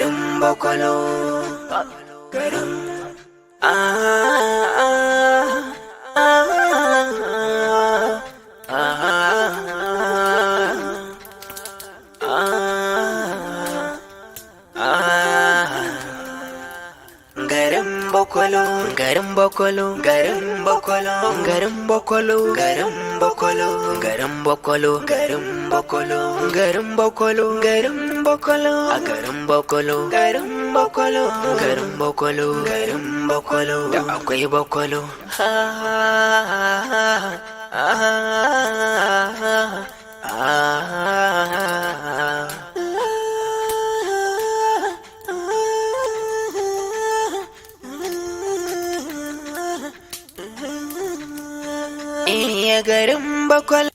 Garin Bakwalo, garin ah ah ah ah ah ah. Garin Bakwalo, garin Bakwalo, garin Bakwalo, garin Bakwalo, garin Bakwalo, garin Bakwalo, garin Bakwalo, garin Bakwalo, garin Bakwalo, a garin Bakwalo, garin Bakwalo, garin Bakwalo, garin Bakwalo, da akwai Bakwalo. Ha ha ha ha ha. Iya, garin Bakwal.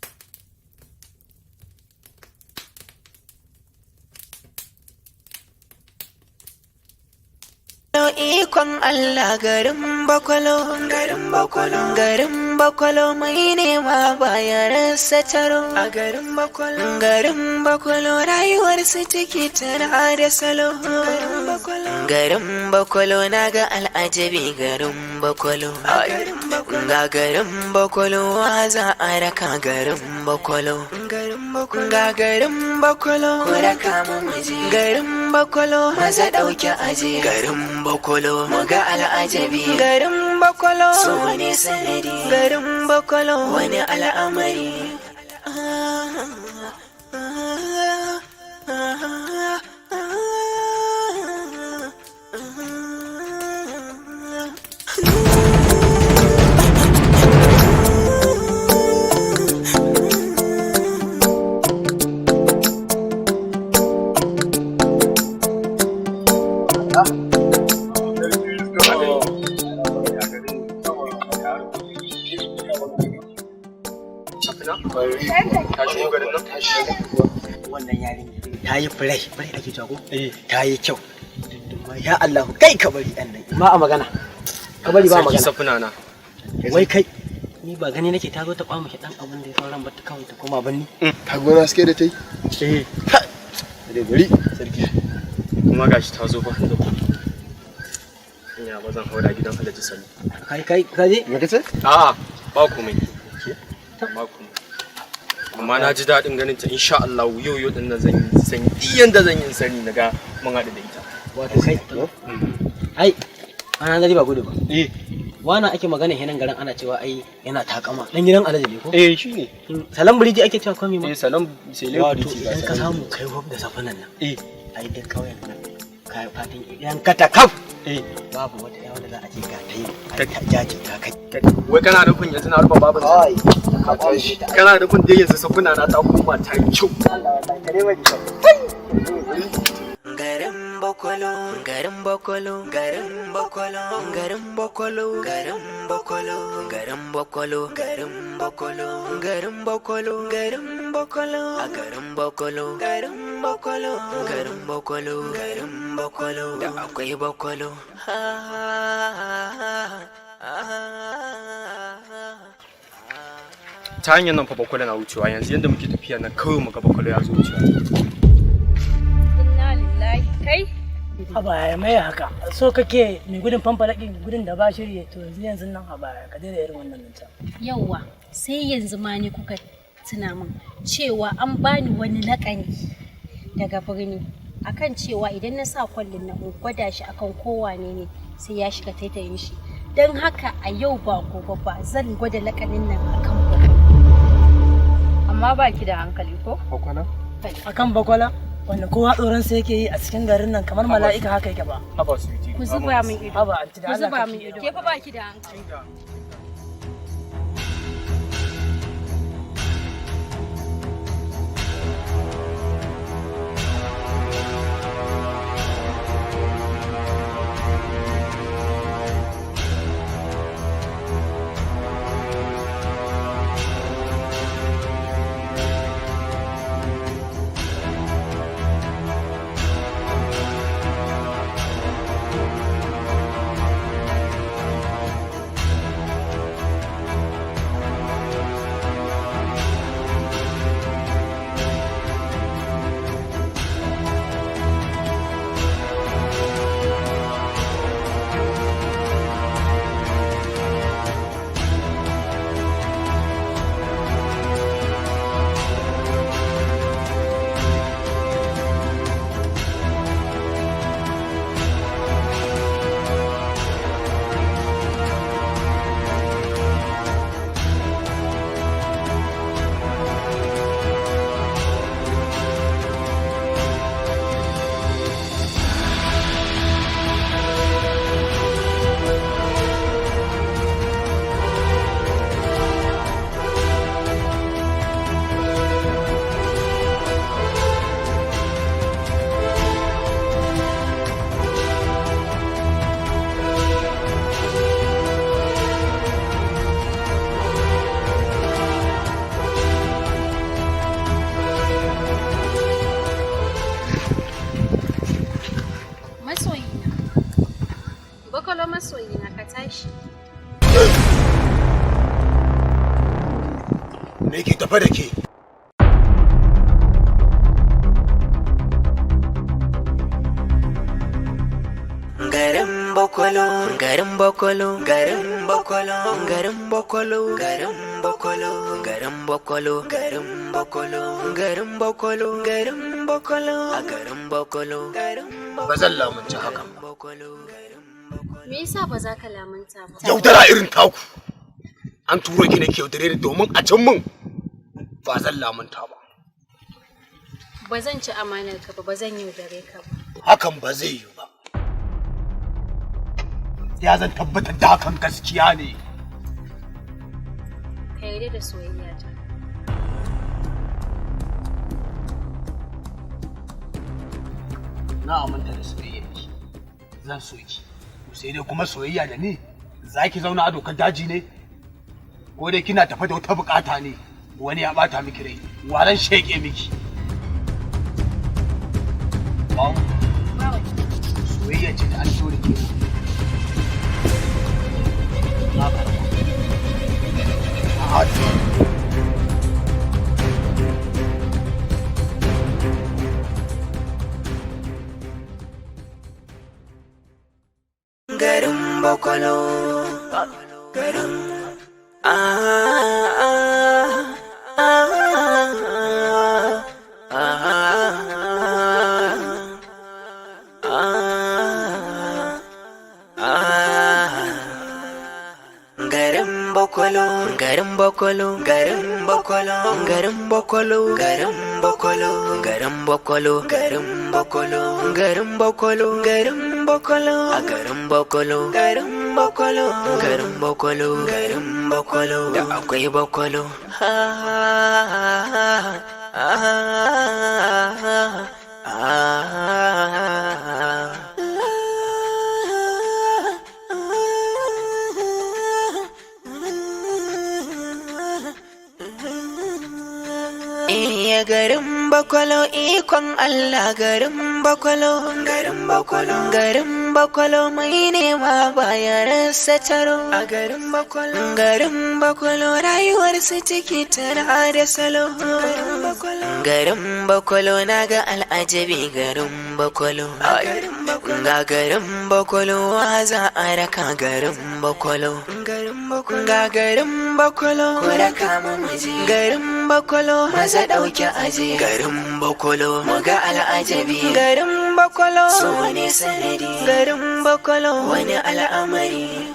Ikon Allah, garin Bakwalo, garin Bakwalo, garin Bakwalo, mai nema baya rasa taro a garin Bakwalo. Garin Bakwalo, rayuwar su ciki tana da salo. Garin Bakwalo, na ga al'ajabi. Garin Bakwalo, ga garin Bakwalo, wa za a raka garin Bakwalo? Ga garin Bakwalo, ku raka mu muje garin Bakwalo. Maza ɗauki aje garin Bakwalo, mu ga al'ajabi. Garin Bakwalo, su ne sanadi. Garin Bakwalo, wani al'amari. Wannan yarinya ta yi furai furai ake cewa ko ta yi kyau. Ya Allah, kai ka bari ɗan nan ba a magana, ka bari ba Sarki magana. Safuna na. Wai kai, ni ba gani nake ta zo ta kwamushe dan abin da ya sauran ba, ta kawai ta koma banni. Ka gona suke da ta yi? Eh. Da bari, sarki. Kuma gashi ta zo fa da kuɗi. Ina ba zan haura gidan Alhaji Sani. Kai kai, ka je. Me kace? A'a, ba komai. Ba komai. Amma na ji daɗin ganin ta. Insha Allah yau yau din nan zan yi san duk yanda zan yi in sani naga mun haɗu da ita. Wato kai, ai ana gari ba gudu ba. Eh. Wana ake magana hinan garin, ana cewa ai yana takama dan gidan Alhaji ne ko? Eh, shine. Salam biriji ake cewa komi ma. Eh, salam Wato celebrity. Idan ka samu kai hub da safanan nan, Eh. ai duk kauyen nan kai fatan idan ka ta kaf, Eh. babu wata yawa da za a ce ga ta yi ai ta jaji ta kai. Wai kana nufin yanzu na rufe babu? Kai. Ka tashi. Kana nufin dai yanzu safuna na ta koma ta yi kyau. Garin Bakwalo, garin Bakwalo, garin Bakwalo, garin Bakwalo, garin Bakwalo, garin Bakwalo, garin Bakwalo, garin Bakwalo, garin Bakwalo, a garin Bakwalo, garin Bakwalo, garin Bakwalo, garin Bakwalo, da akwai Bakwalo. Ha ha ha. Ta hanyar nan fa Bakwalo na wucewa yanzu. Yanda muke tafiya nan kawai muga Bakwalo ya zo wucewa. Inna lillahi, kai. Haba ya mai haka, so kake mai gudun fanfalakin gudun da ba shirye? To yanzu yanzu nan, haba, ka daina irin wannan nan. Yauwa, sai yanzu ma ni kuka tuna min cewa an bani wani laƙani daga birni akan cewa idan na sa kwallin nan in gwada shi akan kowane ne, sai ya shiga taitayin shi. Don haka a yau ba gobe ba zan gwada lakanin nan akan Bakwalo. Amma ba ki da hankali ko? Bakwala? Akan Bakwala wanda kowa tsoron sa yake yi a cikin garin nan, kamar mala'ika haka yake ba? Haba sweetie. Ku zuba min ido. Haba anti, da Ku Allah zuba kake min ido. Ke fa ba ki da hankali. Bakwalo masoyina, ka tashi. Me ke tafe da ke? Garin Bakwalo, garin Bakwalo, garin Bakwalo, garin Bakwalo, garin Bakwalo, garin Bakwalo, garin Bakwalo, garin Bakwalo, garin Bakwalo, a garin Bakwalo, garin Ba zan lamunci hakan ba. Bakwalo. Me yasa ba za ka lamunta ba? Yaudara irin taku. An turo ki ne ki yaudare ni domin a can mun. Ba zan lamunta ba. Ba zan ci amanar ka ba, ba zan yaudare ka ba. Hakan ba zai yiwu ba. Ya zan tabbatar da hakan gaskiya ne. Ka yarda da soyayya ta. Na aminta da soyayyar ki. Zan so ki. To sai dai kuma soyayya da ni za ki zauna a dokar daji ne? Ko dai kina tafe da wata bukata ne? Wani ya bata miki rai, waran sheke miki. Wow. Soyayya ce da an so da ke. Na karba. A'a, Garin Bakwalo, garin ah ah ah ah ah ah. Garin Bakwalo, garin Bakwalo, garin Bakwalo, garin Bakwalo, garin Bakwalo, garin Bakwalo, garin Bakwalo, garin Bakwalo, garin Bakwalo, a garin Bakwalo, garin Bakwalo, garin Bakwalo, garin Bakwalo, da akwai Bakwalo. Ha ha ha ha ha. Iya, garin Bakwalo, ikon Allah, garin Bakwalo, garin Bakwalo, garin Bakwalo, mai nema baya rasa taro a garin Bakwalo, garin Bakwalo, rayuwar su ciki tana da salo. Garin Bakwalo, garin Bakwalo, na ga al'ajabi, garin Bakwalo, ga garin Bakwalo, wa za a raka garin Bakwalo? Ga garin Bakwalo, ku raka mu muje garin Bakwalo, maza ɗauki aje garin Bakwalo, mu ga al'ajabi garin Bakwalo, su ne sanadi garin Bakwalo, wani al'amari.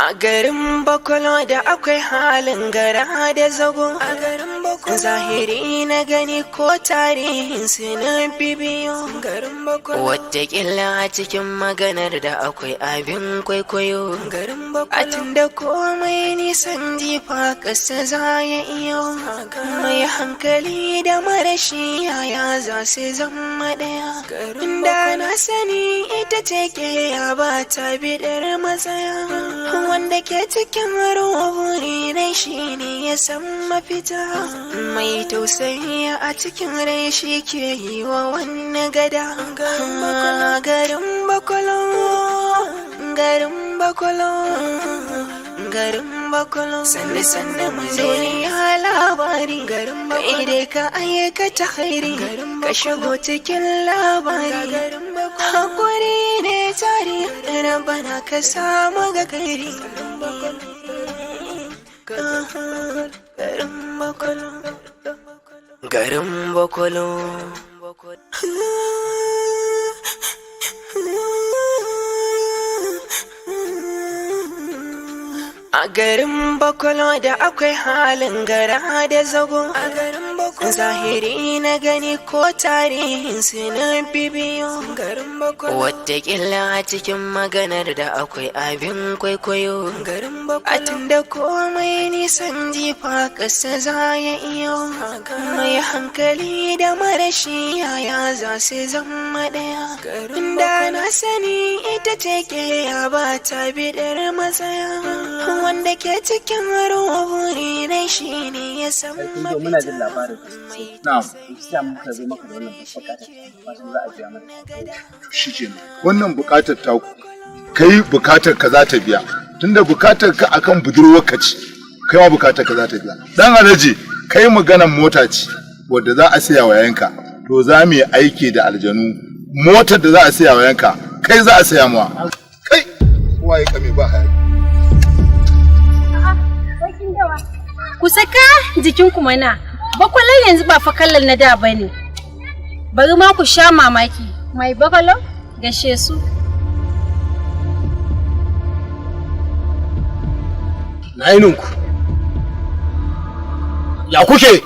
A garin Bakwalo da akwai halin gara da zago. A garin Bakwalo zahiri na gani ko tarihin su na bibiyo. Garin Bakwalo watakila a cikin maganar da akwai abin kwaikwayo. Garin Bakwalo a tunda komai nisan jifa ƙasa za ya iyo. Mai hankali da marashi yaya za su zama ɗaya? Da na sani ita ce ke ya ba ta bidar matsaya. Wanda ke cikin ruwa rai shi ne ya san mafita. Mai tausayi a cikin rai shi ke yi wa wani gada. Garin Bakwalo, garin Bakwalo, garin Bakwalo, sannu sannu mu duniya labari. Garin Kai dai ka aikata khairi, ka shigo cikin labari. Hakuri ne tare, Rabbana ka samu ga kairi. Garin Bakwalo, garin Bakwalo. A garin Bakwalo da akwai halin gara da zago. A garin Bakwalo. Bakwalo. Zahiri na gani ko tarihin su na bibiyo. Garin Bakwalo. Wataƙila a cikin maganar da akwai abin kwaikwayo. Garin Bakwalo. A tunda komai nisan jifa ƙasa za ya iyo. Mai hankali da marashi yaya za su zama ɗaya. Da na sani ita ce ke ya ba ta biɗar matsaya. Wanda ke cikin ruwa buri na shi ne ya san Sarkin muna jin labarin sosai. Na'am. Shi muka zo maka da wannan bukatar. Fatan za a biya mana. Shi kenan. Wannan bukatar taku, kai bukatar ka za ta biya. Tunda bukatar ka akan budurwarka ce, kai ma bukatar ka za ta biya. Dan Alhaji, kai maganan mota ce wadda za a siya wa yanka. To za mu yi aiki da aljanu. Motar da za a siya wa yanka, kai za a siya mawa. Kai, kowa ya kame ba hayaki. Ku saka jikinku mana. Bakwalon yanzu ba fa kallon na da bane. Bari ma ku sha mamaki. Mai bakwalo gashe su. Na yininku. Ya kuke?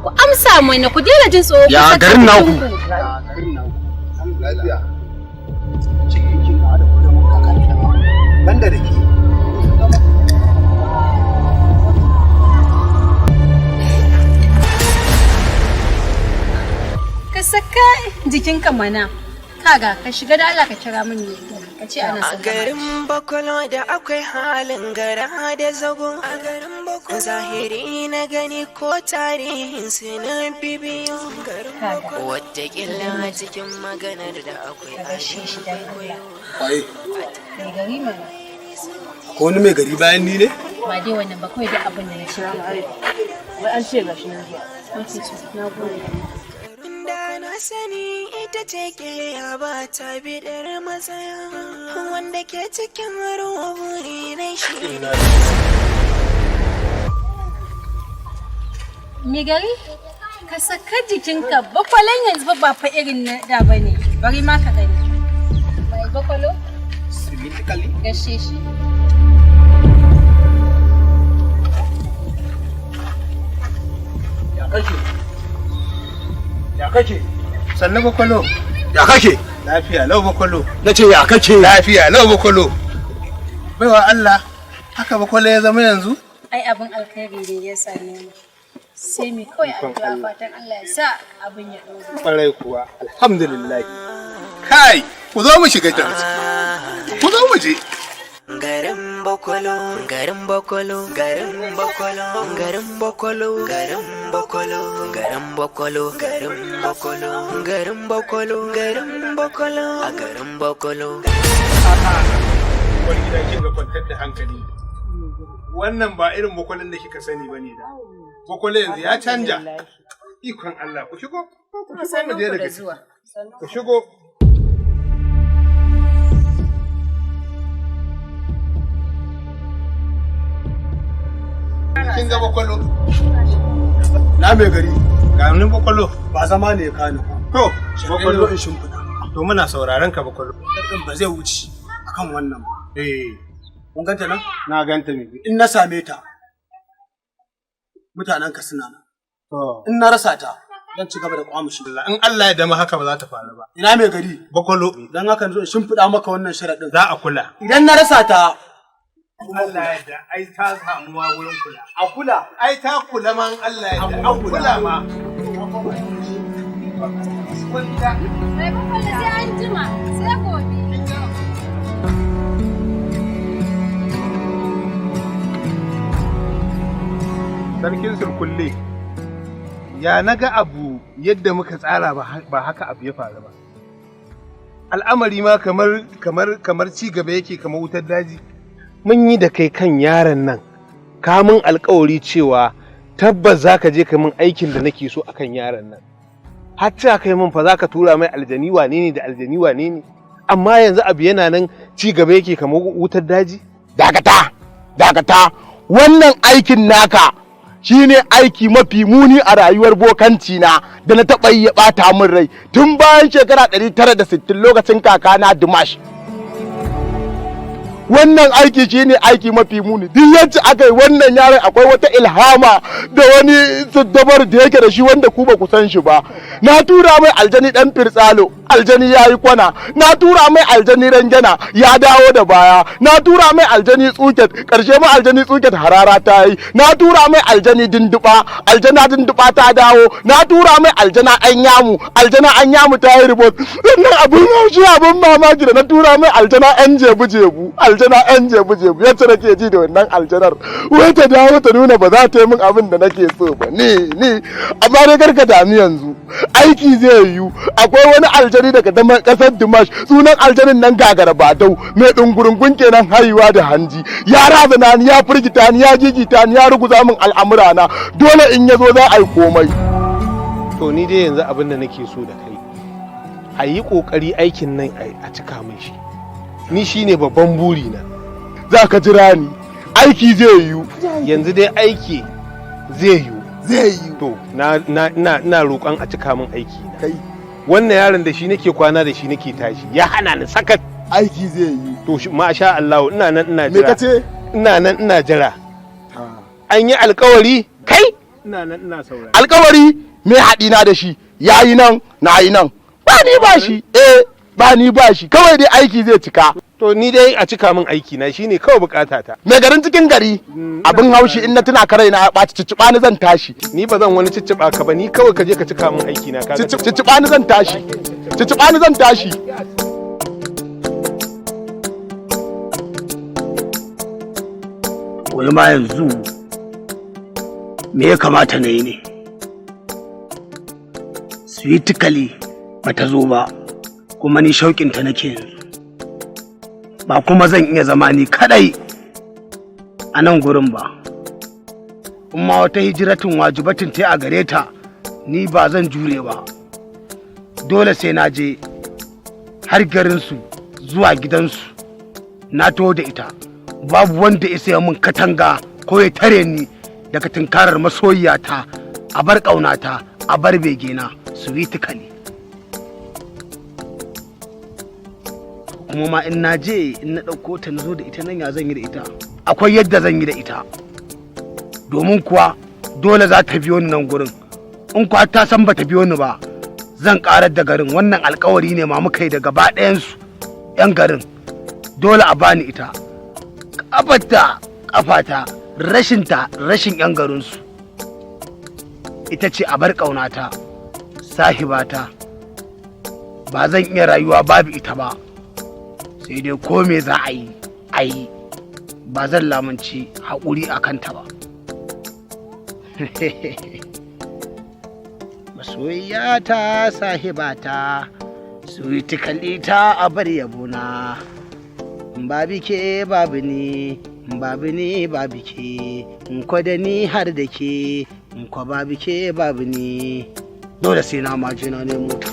Ku amsa mana, ku daina jin tsoro, ku Ya saka garin naku? jikinku. Lafiya. Banda da ke. Ka saka jikinka mana. Kaga ka shiga da Allah ka kira min ne. Ka ce ana A son garin Bakwalo da akwai halin gara da zago. A garin Bakwalo. Zahiri na gani ko tarihin su na bibiyo. Garin Bakwalo. Wataƙila a cikin maganar da akwai gaishe shi dan Allah. Waye? Mai gari mana. Ko wani mai gari bayan ni ne? Ba dai wannan ba, kawai dai abin da na ce. Wai an ce gashi nan zuwa. Ok, to, na gode. Da na sani ita ce ke ya ba ta biɗar matsaya. Wanda ke cikin ruwa buri na shi ne. Mai gari, ka saka jikinka, bakwalon yanzu fa ba fa irin na da bane. Bari ma ka gani. Mai bakwalo gashe shi. Ya kake? Ya kake? Sannu, Bakwalo. Ya kake? Lafiya lau, Bakwalo. Na ce ya kake? Lafiya lau, Bakwalo. Baiwa Allah, haka Bakwalo ya zama yanzu? Ai abin alkhairi ne ya same mu. Sai mu kawai addu'a, fatan Allah ya sa abin ya ɗore. Kwarai kuwa, alhamdulillah. Kai, ku zo mu shiga daga ciki. Ku zo mu je. Garin Bakwalo, garin Bakwalo, garin Bakwalo, garin Bakwalo, garin Bakwalo, garin Bakwalo, garin Bakwalo, garin Bakwalo, garin Bakwalo, a garin Bakwalo. Uwar gida, kin ga, kwantar da hankali. Wannan ba irin bakwalin da kika sani ba ne da. Bakwalin yanzu ya canja. Ikon Allah, ku shigo. Ku shigo mu je daga ciki. Ku shigo. Kin ga bakwalo? Na mai gari. Ga nan, bakwalo. Ba zama ne ya kani. To, Bakwalo in shimfiɗa. To, muna sauraron ka, bakwalo. Ɗin ba zai wuce akan wannan ba. Eh, Kun ganta nan? Na ganta ne. In na same ta, mutanen ka suna nan. To, In na rasa ta, zan ci gaba da kwamushi. In Allah ya dama haka ba za ta faru ba. Ina mai gari? Bakwalo. Don haka zo in shimfiɗa maka wannan sharaɗin. Za a kula. Idan na rasa ta, Allah ya da ai ta samu ma wurin kula. A kula. Ai ta kula ma in Allah ya da. An kula ma. Mai bakwalo, sai an jima, sai gobe. Sarkin surkulle, ya na ga abu yadda muka tsara ba haka abu ya faru ba. Al'amari ma kamar ci gaba yake kamar wutar daji. Mun yi da kai kan yaron nan, ka mun alkawari cewa tabbas za ka je ka min aikin da nake so akan yaron nan. Har cewa kai mun fa za ka tura mai aljani wane ne da aljani wane ne, amma yanzu abu yana nan ci gaba yake kamar wutar daji. Dakata, dakata! Wannan aikin naka shine aiki mafi muni a rayuwar bokanci na da na taɓa yi ya ɓata min rai tun bayan shekara 960 lokacin kakana Dimash. Wannan aiki shine aiki mafi muni. Duk yadda aka yi wannan yaron, akwai wata ilhama da wani siddabar da yake da shi wanda ku ba ku san shi ba. Na tura mai aljani dan firtsalo, aljani ya yi kwana. Na tura mai aljani rangena, ya dawo da baya. Na tura mai aljani tsuket, karshe ma aljani tsuket harara ta yi. Na tura mai aljani dinduba, aljana dinduba ta dawo. Na tura mai aljana an yamu, aljana an yamu ta yi ribot. Sannan abun haushi, abun mamaki, da na tura mai aljana yan jebu jebu, aljana yan jebu jebu, yacce nake ji da wannan aljanar, wai ta dawo ta nuna ba za ta yi min abin da nake so ba. Ni amma dai karka dami, yanzu aiki zai yiwu. Akwai wani aljani daga kasar Dimash, sunan aljanin nan Gagara Badau, mai dungurungun kenan, haihuwa da hanji. Ya razana ni, ya firgita ni, ya gigita ni, ya ruguza min al'amura na. Dole in yazo za a yi komai. To, ni dai yanzu abin da nake so da kai, a yi kokari aikin nan a cika min shi. Ni shine babban buri na. Za ka jira ni, aiki zai yiwu. Yanzu dai aiki zai yiwu. Zai yiwu. To, na na ina ina roƙon a cika min aiki na. Kai. Wannan yaron, da shi nake kwana, da shi nake tashi, ya hana ni sakat. Aiki zai yiwu. To, masha Allah, ina nan ina Me jira. kace? Ina nan ina jira. An yi alkawari kai, ina nan ina saurari. Alkawari me haɗi na da shi? Yayi nan, na yi nan, ba ni ba shi. Eh, ba ni ba shi, kawai dai aiki zai cika. To, ni dai a cika min aiki na shine kawai bukata ta. Mai garin cikin gari, abin haushi, in na tuna karai na ɓaci. Cicciɓa ni zan tashi. Ni ba zan wani cicciɓa ka ba, ni kawai ka je ka cika min aiki na, kaga. Cicciɓa ni zan tashi, cicciɓa ni zan tashi. Wani ma yanzu me ya kamata na yi ne? Sweetikali ba ta zo ba, kuma ni shauƙinta nake yanzu. Ba kuma zan iya zama ni kadai a nan gurin ba. In ma wata hijiratin wajibatin ta a gare ta, ni ba zan jure ba. Dole sai na je har garinsu, zuwa gidansu, na taho da ita. Babu wanda ya saya min katanga ko ya tare ni daga tunkarar masoyiyata, a bar ƙaunata, a bar begena, Sweetikali. Kuma ma in na je, in na ɗauko ta na zo da ita nan, ya zan yi da ita? Akwai yadda zan yi da ita, domin kuwa dole za ta biyo ni nan gurin. In kuwa ta san ba ta biyo ni ba, zan karar da garin. Wannan alkawari ne ma muka yi da gaba ɗayansu 'yan garin. Dole a bani ita. Ƙafarta ƙafata, rashinta rashin 'yan garinsu. Ita ce a bar ƙaunata, sahibata. Ba zan iya rayuwa babu ita ba. Sai dai ko me za a yi a yi, ba zan lamunci haƙuri a kanta ba. Masoyiyata, sahibata, Sweetikalita, a bar yabona. Babu ke babu ni, babu ni babu ke, in kwa da ni har da ke, in kwa babu ke babu ni. Dole sai na maje na nemo ta.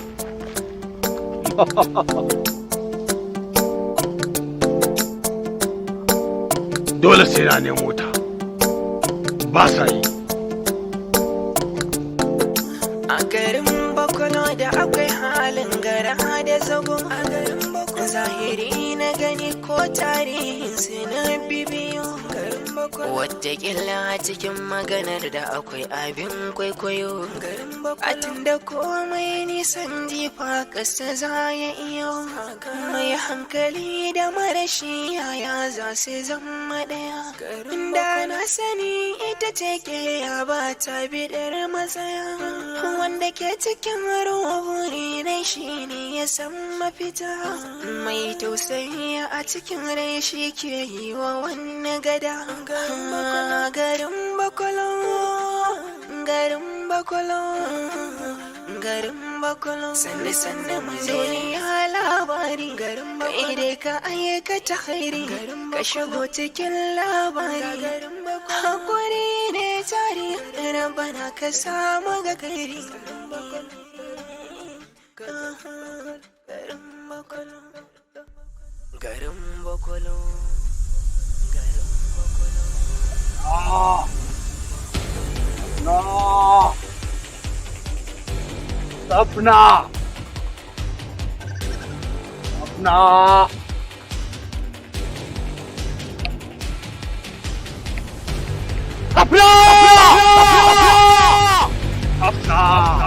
Dole sai na nemo ta. Ba sa yi. A garin Bakwalo da akwai halin gara da zago. A garin Bakwalo zahiri na gani ko tarihin su na bibiyo. Garin Bakwalo watakila a cikin maganar da akwai abin kwaikwayo. Garin Bakwalo a tunda komai nisan jifa ƙasa za ya iyo. Mai hankali da marashi yaya za su zama ɗaya? Da na sani ita ce ke ya ba ta bidar matsaya. Wanda ke cikin ruwa na shi ne ya san mafita. Mai tausayi a cikin rai shi ke yi wa wani gada. Garin Bakwalo, garin Bakwalo, garin Bakwalo, sannu sannu mu duniya labari. Garin Bakwalo dai ka aikata khairi, ka shigo cikin labari. Hakuri ne tari, Rabana ka samu ga kairi. Garin Bakwalo, garin Bakwalo, garin Bakwalo. No. Sapna. Sapna. Afla! Afla!